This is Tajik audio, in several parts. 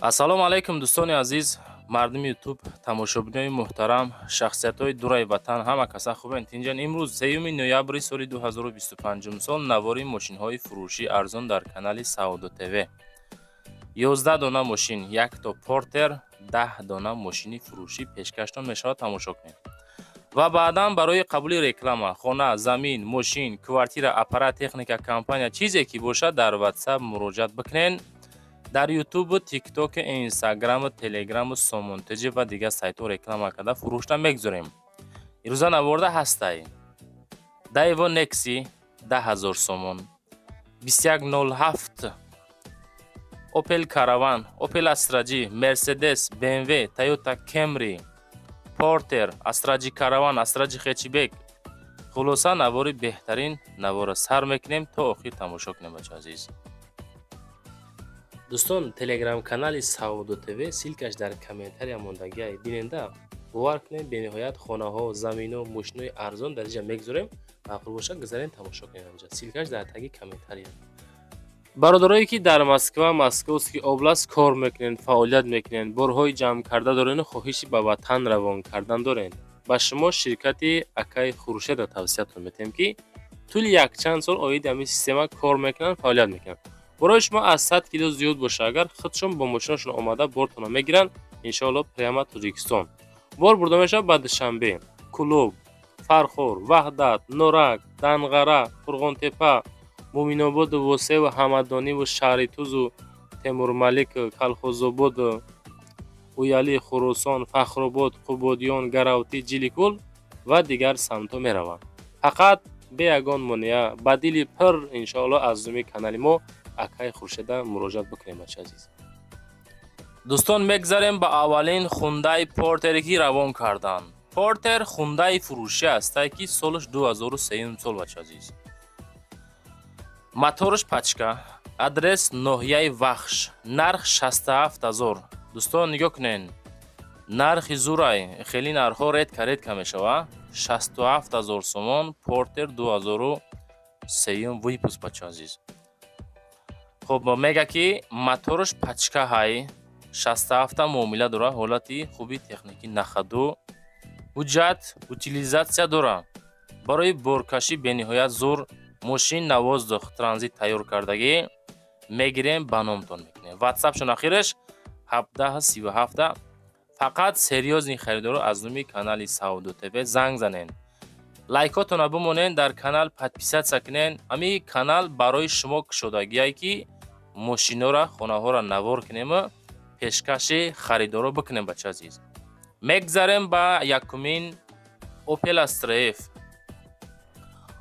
Ассалому алайкум, дӯстони азиз, мардуми Ютуб, тамошобинои муҳтарам, шахсиятҳои дураи ватан, ҳама каса хубен, тинҷан. Имрӯз 3 ноябри соли 2025 сол, навори мошинҳои фурӯшӣ арзон дар канали Саодо ТВ. 11 дона мошин, якто Портер, 10 дона мошини фурӯшӣ пешкаштон мешавад, тамошо кунед. Ва баъдан барои қабули реклама, хона, замин, мошин, квартира, аппарат, техника, компания, чизе ки бошад, дар Ватсап муроҷиат бикунед. Дар Ютубу, Тиктоку, Инстаграму, Телеграму, Сомонтеҷи ва дигар сайтҳо реклама карда, фурӯшта мегузорем. Ирӯза наворда ҳастай: Дайво Некси 10 000 сомон, 2107 Опел Караван, Опел Астра Ҷи, Мерседес, БМВ, Тойота Кемри, Портер, Астра Ҷи Караван, Астра Ҷи хэтчбек. Хулоса, навори беҳтарин. Навора сар мекунем, то охир тамошо кунем, бача азиз. Дӯстон, телеграм-канали Саодо ТВ, ссылка ш дар комментария мондагиай, биненда. Бовар кунед, бениҳоят хонаҳо, замино, мошинои арзон дар инҷа мегузорем. Маъқул бошад, гузарен, тамошо кунед анҷа, ссылка ш дар таги комментария. Бародарое ки дар Москва, Московский область кор мекунед, фаъолият мекунед, борҳои ҷамъ карда дорену хоҳиши ба ватан равон кардан доред, ба шумо ширкати акаи Хуршеда тавсиятон метиҳем, ки тӯли якчанд сол оиди ҳамин система кор мекунанд, фаъолият мекунанд. Борои шумо аз 100 кило зиёд боша агар, худшон бо мошинашон омада, бортонро мегиранд. Иншоалло, прямо Тоҷикистон бор бурда мешавад, ба Душанбе, Кӯлоб, Фархор, Ваҳдат, Норак, Данғара, Қурғонтепа, Муъминободу, Восеву, Ҳамадониву, Шаҳритузу, Темурмалик, Калхозободу, Уяли, Хуросон, Фахробод, Қубодиён, Гаравтӣ, Ҷиликул ва дигар самтҳо мераванд. Фақат бе ягон монеа, ба дили пир, иншоалло, аз номи канали мо акаи Хуршеда муроҷиат бикунем, бача азиз. Дӯстон, мегзарем ба аввалин Хундай Портере, ки равон карданд. Портер Хундаи фурӯшӣ ҳастае, ки солаш 2003 сол, бача азиз, мотораш пачка. Адрес ноҳияи Вахш, нарх 67 ҳазор. Дӯстон, нигоҳ кунед, нархи зурай, хеле нархҳо редко редко мешава. 67 ҳазор сомон, Портер 2003 выпуск, бача азиз. Хуб, мега ки мотораш пачка ҳай, 67 муомила дора, ҳолати хуби техникӣ, на ходу, ҳуҷҷат, утилизация дора. Барои боркашӣ бениҳоят зур мошин. На воздух, транзит тайёр кардагӣ, мегирем, ба номтон мекунем. Ватсапшон ахираш 1737. Фақат серьёзный харидоро аз номи канали Саудо ТВ занг занен, лайкотона бимонен, дар канал подписаться кунен. Ҳамин канал барои шумо кушодагие, ки мошинора, хонаҳоро навор кунему пешкаши харидоро бикунем, бача азиз. Мегзарем ба якумин Опел Астра Ф.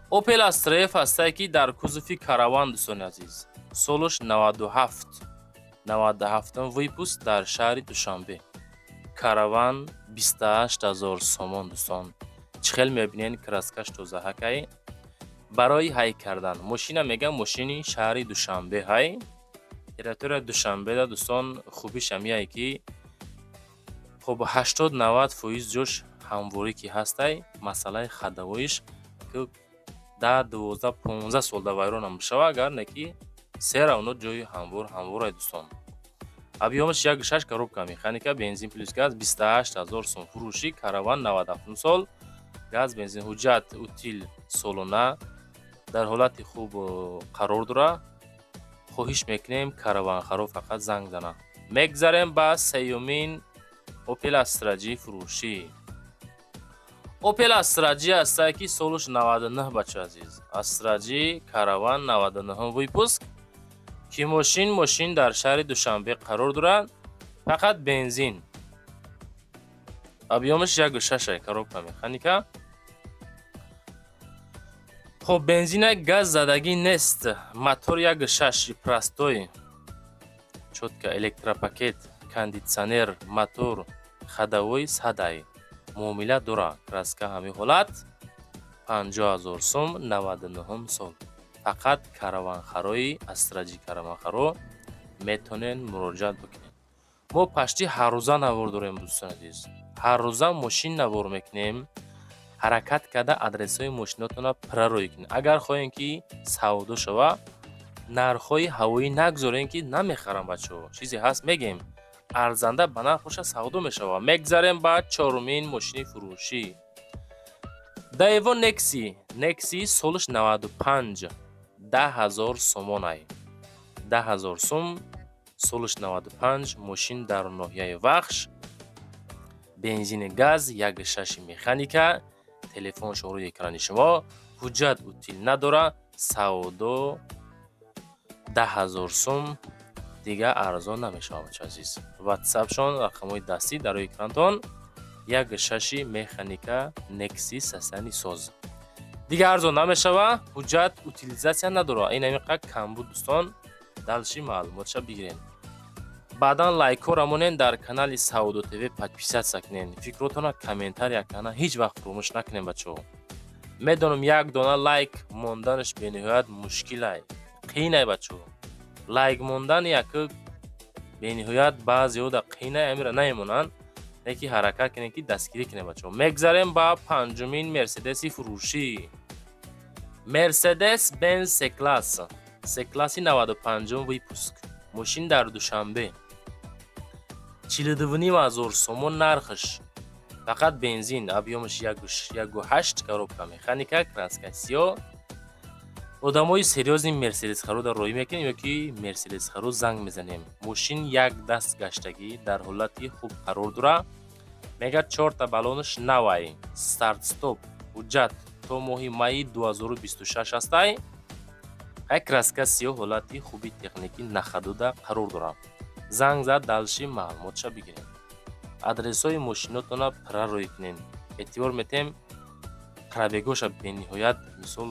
Опел Астра Ф ҳастае, ки дар кузови Караван, дӯстони азиз, солаш 97, 97 выпуск, дар шаҳри Душанбе, Караван, 28 ҳазор сомон. Дӯстон, чӣ хел мебинен, краска ш тозаҳакай, барои ҳай кардан мошина. Мегам, мошини шаҳри Душанбе ҳай, территорияи Душанбеда. Дӯстон, хубиш ҳамияе, ки хуб, 80-90% ҷош ҳамворӣ ки ҳастай. Масъалаи ходовой иш ки 10, 12, 15 сол да вайронам бишава агар, не ки всё равно ҷои ҳамвор ҳамворай. Дӯстон, объём аш 1,6, коробка механика, бензин плюс газ, 28 ҳазор сом, фурӯшӣ, Караван, 97 сол, газ, бензин, ҳуҷҷат утил солона, дар ҳолати хуб қарор дора. Хоҳиш мекунем, караванхаро фақат занг зананд. Мегзарем ба сеюмин Опел Астра Ҷи фурӯшӣ. Опел Астра Ҷи ҳастае, ки солаш 99, бача азиз. Астра Ҷи Караван, 99 выпуск, ки мошин дар шаҳри Душанбе қарор дорад. Фақат бензин, объём аш 1,6, коробка механика. Хоб, бензина газ задагӣ нест, мотор 1,6, простой, чётко, электропакет, кондитсионер, мотор ходовой садай, муомила дора, краска ҳамин ҳолат, 50 000 сом, 99 сол. Фақат караванхарои Астра Ҷи караванхаро метонен муроҷиат бикунед. Мо почти ҳаррӯза навор дорем, дӯстони азиз, ҳаррӯза мошин навор мекунем. Ҳаракат карда, адресҳои мошинотонро пурра рӯй кунед. Агар хоҳем, ки савдо шава, нархҳои ҳавоӣ нагузорем, ки намехарам, бачаҳо. Чизе ҳаст, мегем. Арзанда ба нарх боша, савдо мешавад. Мегзарем ба чорумин мошини фурӯшӣ. Даево Некси, Некси солаш 95, 10 000 сомонай, 10 000 сум, солаш 95, мошин дар ноҳияи Вахш, бензини газ, 1,6 механика, телефоншо рӯи экрани шумо, ҳуҷҷат утил надора, савдо 10 000 сум, дига арзон намешавад, бача азиз. Ватсапшон рақамҳои дастӣ дар рӯи экрантон, 1,6 механика, Некси, состояние соз, дига арзон намешава, ҳуҷҷат утилизация надора. Ин ҳамин қадр кам буд, дӯстон, дальше маълумотша бигирем. Баъдан лайкҳоро монен, дар канали Савдо ТВ подписаться кунен, фикротона комментария кана ҳеҷ вақт фуромӯш накунем, бачаҳо. Медонам, як дона лайк монданаш бениҳоят мушкилай, қиинай, бачаҳо. Лайк мондан як бениҳоят баъзеода қиинай, амира намемонанд, леки ҳаракат кунем, ки дастгирӣ кунем, бачаҳо. Мегзарем ба панҷумин мерседеси фурӯшӣ. Мерседес Бенз С-класс, С-класси 95-ум выпуск, мошин дар Душанбе, 42 500 сомон нархш, фақат бензин, объём аш 1,8, коробка механика, краска сиёҳ. Одамои серьёзный мерседесхарода роҳӣ мекунем ё ки мерседесхаро занг мезанем. Мошин як даст гаштагӣ, дар ҳолати хуб қарор дора, мегӯяд, чорта баллонаш навай, старт стоп, ҳуҷҷат то моҳи майи 2026 ҳастай. Ай краска сиёҳ, ҳолати хуби техникӣ, на ходу да қарор дорад. Занг зад, дальше маълумотша бигирем. Адресҳои мошинотона пурра роҳӣ кунем, эътибор метем, пробег оша бениҳоят, мисол,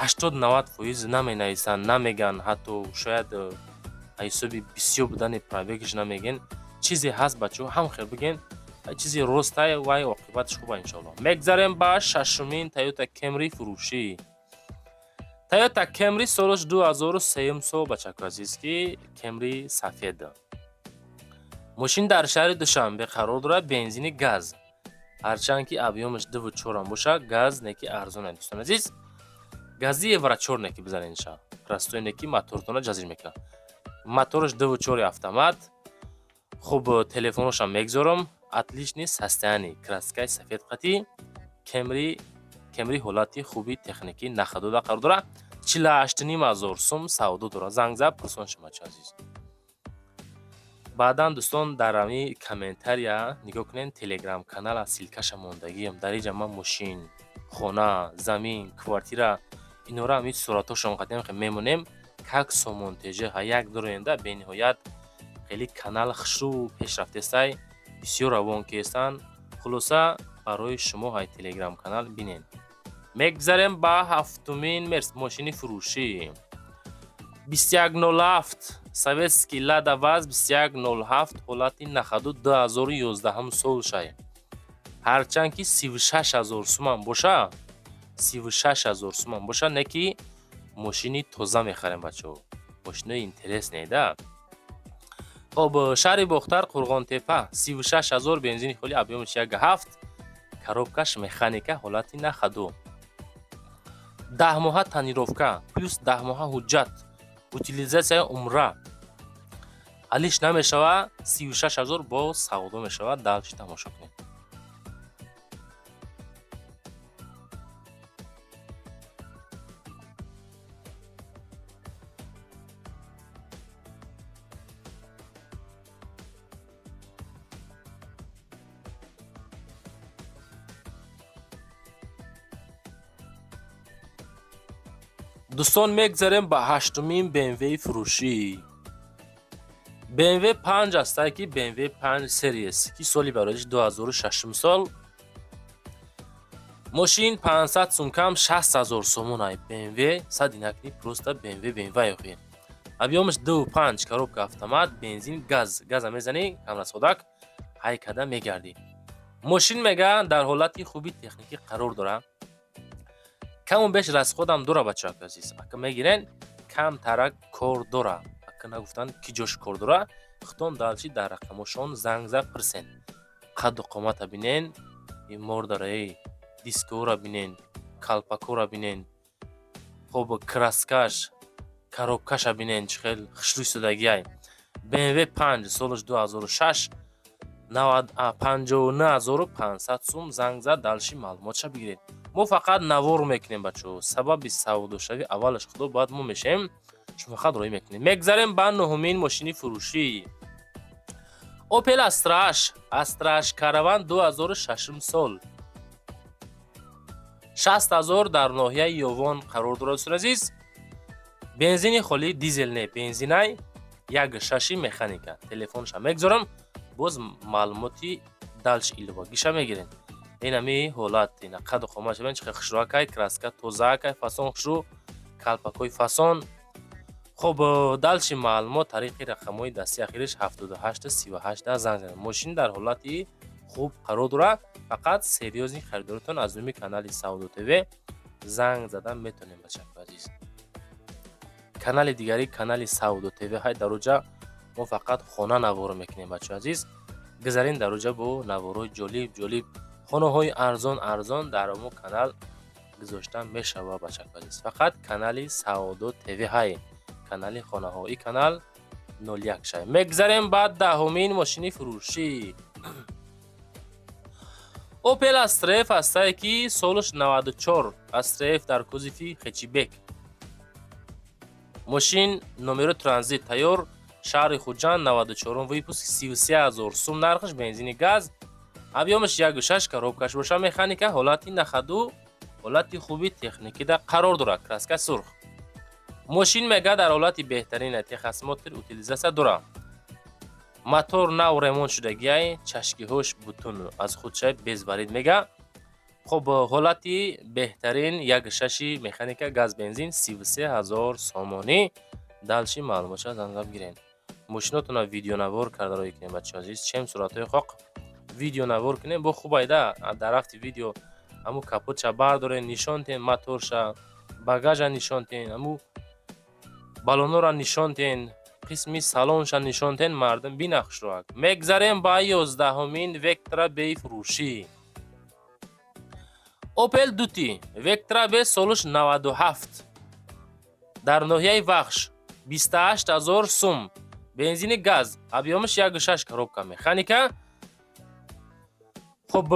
80-90% наменависанд, намеган, ҳатто шояд ҳисоби бисёр будани пробег ш намегӯен. Чизе ҳаст, бачаҳо, ҳам хел бигӯен, чизи ростай, вай оқибаташ хуба, иншоалло. Мегзарем ба шашумин Тойота Кемри фурӯшӣ. Тойота Кемри солаш 2003 сол, бачако азиз, ки Кемри сафед, мошин дар шаҳри Душанбе қарор дорад, бензини газ, ҳарчанд ки объём аш дуву чорам боша, газ неки арзон. Дӯстон азиз, гази евро чор неки бизаненша, простой неки мотортона ҷазир мекунад. Мотораш дуву чори, автомат. Хуб, телефоношам мегзорам. Отличный состояние, краска и сафед қатӣ Кемри, Кемри ҳолати хуби техникӣ, на ходу да қарор дорад, 48 500 сум савдо дорад. Занг зад, пурсон шумо, азиз. Баъдан, дӯстон, дар ами комментария нигоҳ кунед, телеграм канала ссылка ша мондагиам. Дар инҷа ман мошин, хона, замин, квартира, инора ами суратҳошон қадим мемонем, как сомонтеҷа ҳа як дуроенда. Бениҳоят хеле канал хушрӯ пешрафтестай, бисёр равон кестанд. Хулоса, барои шумо ҳай телеграм канал бинед. Мегзарем ба ҳафтумин мошини фурӯшӣ. 2107 советский Лада ВАЗ 2107, ҳолати на ходу, 2011 сол шай. Ҳарчанд ки 36 000 суман боша, 36 000 суман боша, не ки мошини тоза мехарем, бачаҳо, мошинои интересный да. Хоб, шаҳри Бохтар, Қурғонтепа, 36 000, бензини холи, объём аш 1,7, коробка ш механика, ҳолати на ходу, 10 моҳа тонировка, плюс 10 моҳа ҳуҷҷат, утилизация умра алиш намешава, 36 000 бо савдо мешавад. Дальше тамошо кунед. Дӯстон, мегзарем ба ҳаштумин БМВ фурӯшӣ. БМВ 5 ҳастае, ки БМВ 5 Series, ки соли бароиш 2006 сол, мошин 500 сум кам, 60 000 сомон. Ай БМВ садинакни, просто БМВ, БМВ охи. Объём аш 2,5, коробка автомат, бензин газ, газа мезанӣ, камрасодак ҳай када мегардӣ. Мошин мега дар ҳолати хуби техникӣ қарор дорад, каму беш расход ам дора, бачаак азиз. Ака мегирен, камтарак кор дора, ака нагуфтанд, ки ҷош кор дора, худтон дальше дар рақамошон занг зад, пирсен. Қадду қомата бинен, мордара, эй, дискора бинен, калпакора бинен. Хоб, краска ш, коробка ша бинен, чӣ хел хушрӯй истодагиай. BMW 5, солаш 2006, 59 500 сум. Занг зад, дальше маълумотша бигиред. Мо фақат навор мекунем, бачаҳо. Сабаби савдошавӣ аввалаш Худо, баъд мо мешавем. Шумо фақат роҳӣ мекунем. Мегзарем ба нуҳумин мошини фурӯшӣ. Opel Astra H, Astra H Caravan, 2006 сол, 60 000, дар ноҳияи Ёвон қарор дорад. Дӯстони азиз, бензини холӣ, дизел не, бензинай, як шаши, механика. Телефонша мегзорам, боз маълумоти дальше иловагиша мегирем. Инами ҳолат, ина қаду қомат шавен, чӣ хушрӯакай, краска тозаакай, фасон хушрӯ, калпакҳои фасон. Хуб, дальше маълумот тариқи рақамҳои дастии ахириш 78 38 занг занед. Мошин дар ҳолати хуб қарор дорад. Фақат серьёзный харидоротон аз номи канали Савдо ТВ занг задан метавонем. Бачаҳои азиз, канали дигари канали Савдо ТВ ҳай, дар оҷа мо фақат хона наворо мекунем. Бачаҳои азиз, гузарин дар оҷа, бо наворҳои ҷолиб ҷолиб, хонаҳои арзон арзон дар мо канал гузошта мешавад. Бачаҳои азиз, фақат канали Савдо ТВ ҳай, канали хонаҳо, и канал 01 шай. Мегзарем ба 10-умин мошини фурӯшӣ. Opel Astra F ҳастае, ки солаш 94, Astra F дар кузови хэтчбек. Мошин номеро транзит тайёр, шаҳри Хуҷанд, 94 выпуск, 33 000 сум нархш, бензини газ, объём аш 1,6, коробка ш боша механика. Ҳолати на ходу, ҳолати хуби техникида қарор дорад, краска сурх. Мошин мега дар ҳолати беҳтарина, техосмотр, утилизация дорад, мотор нав ремонт шудагиай, чашкиҳош бутун аз худша без варид мега. Хуб, ҳолати беҳтарин, як шаши, механика, газ, бензин, 33 000 сомонӣ. Дальше маълумотша занг бигиред. Мошинотона видеонавор карда роҳӣ кунем. Бачаҳо азиз, чем суратҳои хоқ видеонавор кунем, бо хубайда. Дар рафти видео ҳамун капотша бардорен, нишон тен, моторша, багажа нишон тен, ҳамун баллонора нишон тен, қисми салонша нишон тен, мардум бина хушроак. Мегзарем ба 11-умин Вектра Б фурӯшӣ. Opel Duty Vectra B, солаш 97, дар ноҳияи Вахш, 28 000 сум, бензини газ, объём аш 1,6, коробка механика. Хуб,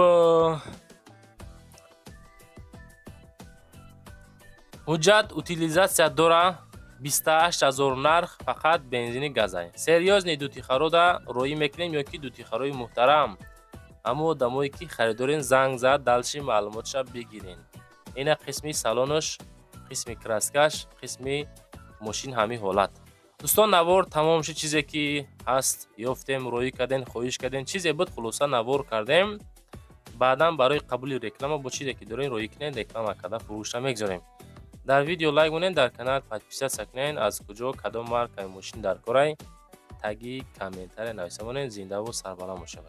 ҳуҷҷат, утилизация дора, 28 000 нарх, фақат бензини газай. Серьёзный дутихарода роӣ мекунем ё ки дутихарои муҳтарам. Ҳамо одамое ки харидорен, занг зад, дальше маълумотша бигирен. Ина қисми салонош, қисми краска ш, қисми мошин, ҳамин ҳолат. Дӯстон, навор тамом шуд. Чизе ки ҳаст ёфтем, роӣ кардем, хоҳиш кардем, чизе буд, хулоса навор кардем. Баъдан барои қабули реклама бо чизе ки дорем, роӣ кунем, реклама карда фурӯшта мегзорем. Дар видео лайк монед, дар канал подписаться кунед. Аз куҷо, кадом маркаи мошин дар корай, таги комментария нависа монед. Зиндаву сарбаланд бошед.